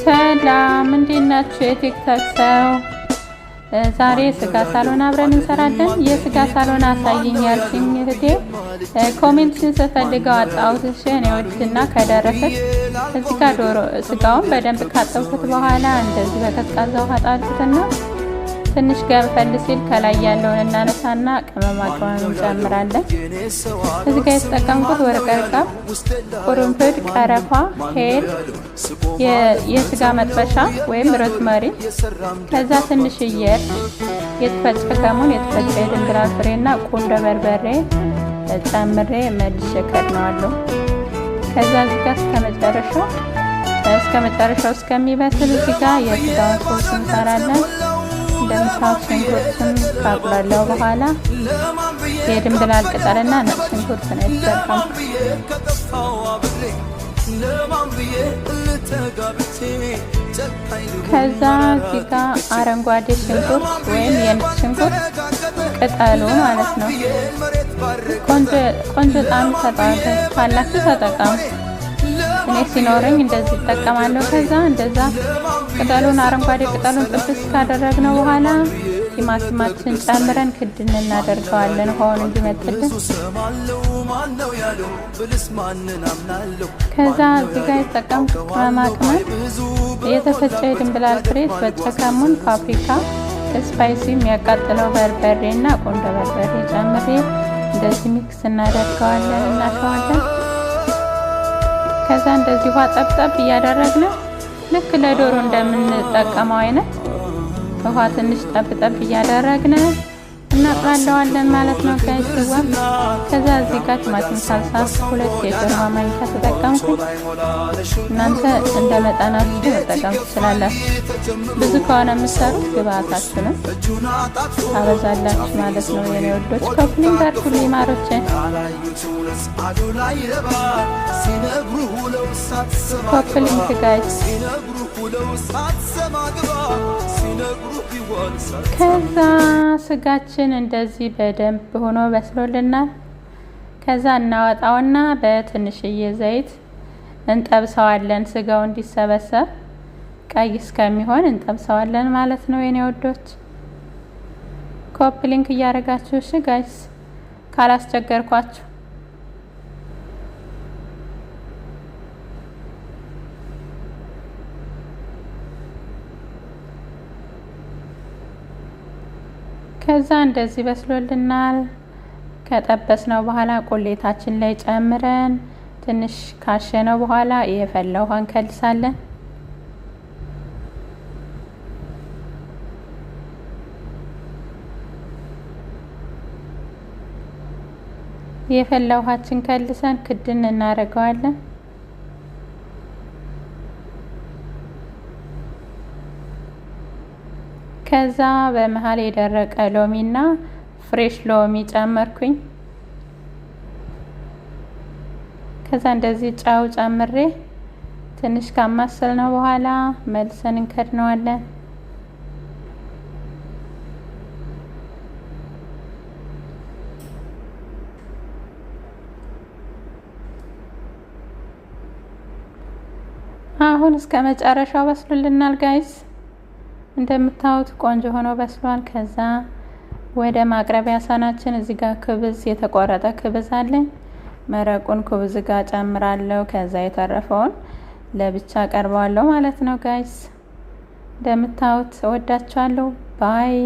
ሰላም፣ እንዴት ናችሁ? የ TikTok ሰው ዛሬ ስጋ ሳሎን አብረን እንሰራለን። የስጋ ሳሎን አሳይኝ ያልሽኝ እህቴ comment ሽን ስፈልገው አጣሁት። እሺ እኔ ወድና ከደረሰች እዚህ ጋር ዶሮ ስጋውን በደንብ ካጠብኩት በኋላ እንደዚህ በቀዝቃዛ ውሃ ጣልኩትና ትንሽ ገንፈል ሲል ከላይ ያለውን እናነሳና ቅመማ ቅመም እንጨምራለን። እዚህ ጋር የተጠቀምኩት ወርቀ እርቃብ፣ ቁርንፍድ፣ ቀረፋ፣ ሄል፣ የስጋ መጥበሻ ወይም rosemary፣ ከዛ ትንሽዬ እርድ፣ የተፈጨ ከሙን፣ የተፈጨ የድንብላል ፍሬና ቁንዶ በርበሬ ጨምሬ መልሼ ከድነዋለሁ። ከዛ እዚህ ጋር እስከ መጨረሻው እስከሚበስል እዚህ ጋር የስጋውን ሶስ እንሰራለን። እንደምታዩት ሽንኩርቱን ካቁላላው በኋላ የድንብላል ቅጠልና ነጭ ሽንኩርት ነው የተጠቀምኩት። ከዛ እዚህ ጋር አረንጓዴ ሽንኩርት ወይም የነጭ ሽንኩርት ቅጠሉ ማለት ነው። ቆንጆ ጣዕም ይሰጠዋል። ካላችሁ ተጠቀሙ። እኔ ሲኖረኝ እንደዚህ እጠቀማለሁ። ከዛ እንደዛ ቅጠሉን አረንጓዴ ቅጠሉን ጥብስ ካደረግነው በኋላ ቲማቲማችን ጨምረን ክድን እናደርገዋለን ውሃውን እንዲመጥልን። ከዛ እዚህ ጋር የተጠቀምኩት ቅመማ ቅመም የተፈጨ የድንብላል ፍሬ፣ የተፈጨ ከሙን፣ paprika፣ spicy የሚያቃጥለው በርበሬ እና ቆንዶ በርበሬ ጨምሬ እንደዚህ mix እናደርገዋለን፣ እናሸዋለን። ከዛ እንደዚህ ውሃ ጠብጠብ እያደረግን ልክ ለዶሮ እንደምንጠቀመው አይነት ውሃ ትንሽ ጠብ ጠብ እያደረግን እናጥላለዋለን ማለት ነው guys ዋ። ከዛ እዚህ ጋር ቲማቲም ሳልሳ 2 የሾርባ ማንኪያ ተጠቀምኩኝ። እናንተ እንደ መጠናችሁ መጠቀም ትችላላችሁ። ብዙ ከሆነ የምትሰሩት ግብአታችሁንም ታበዛላችሁ ማለት ነው። የኔ ውዶች copy link አድርጉልኝ ማሮቼ። Copy link guys። ከዛ ስጋችን እንደዚህ በደንብ ሆኖ በስሎልናል። ከዛ እናወጣውና በትንሽዬ ዘይት እንጠብሰዋለን። ስጋው እንዲሰበሰብ ቀይ እስከሚሆን እንጠብሰዋለን ማለት ነው የኔ ውዶች። Copy link እያደረጋችሁ እሺ guys፣ ካላስቸገርኳችሁ። ከዛ እንደዚህ በስሎልናል። ከጠበስነው በኋላ ቁሌታችን ላይ ጨምረን ትንሽ ካሸነው በኋላ የፈላ ውሃ እንከልሳለን። የፈላ ውሃችን ከልሰን ክድን እናደርገዋለን። ከዛ በመሀል የደረቀ ሎሚና fresh ሎሚ ጨመርኩኝ። ከዛ እንደዚህ ጨው ጨምሬ ትንሽ ካማሰልነው በኋላ መልሰን እንከድነዋለን። አሁን እስከ መጨረሻው በስሎልናል guys። እንደምታዩት ቆንጆ ሆኖ በስሏል። ከዛ ወደ ማቅረቢያ ሳህናችን እዚህ ጋር خبز የተቆረጠ خبز አለኝ። መረቁን خبز ጋር ጨምራለሁ። ከዛ የተረፈውን ለብቻ ቀርበዋለሁ ማለት ነው guys። እንደምታዩት እወዳችኋለሁ። Bye.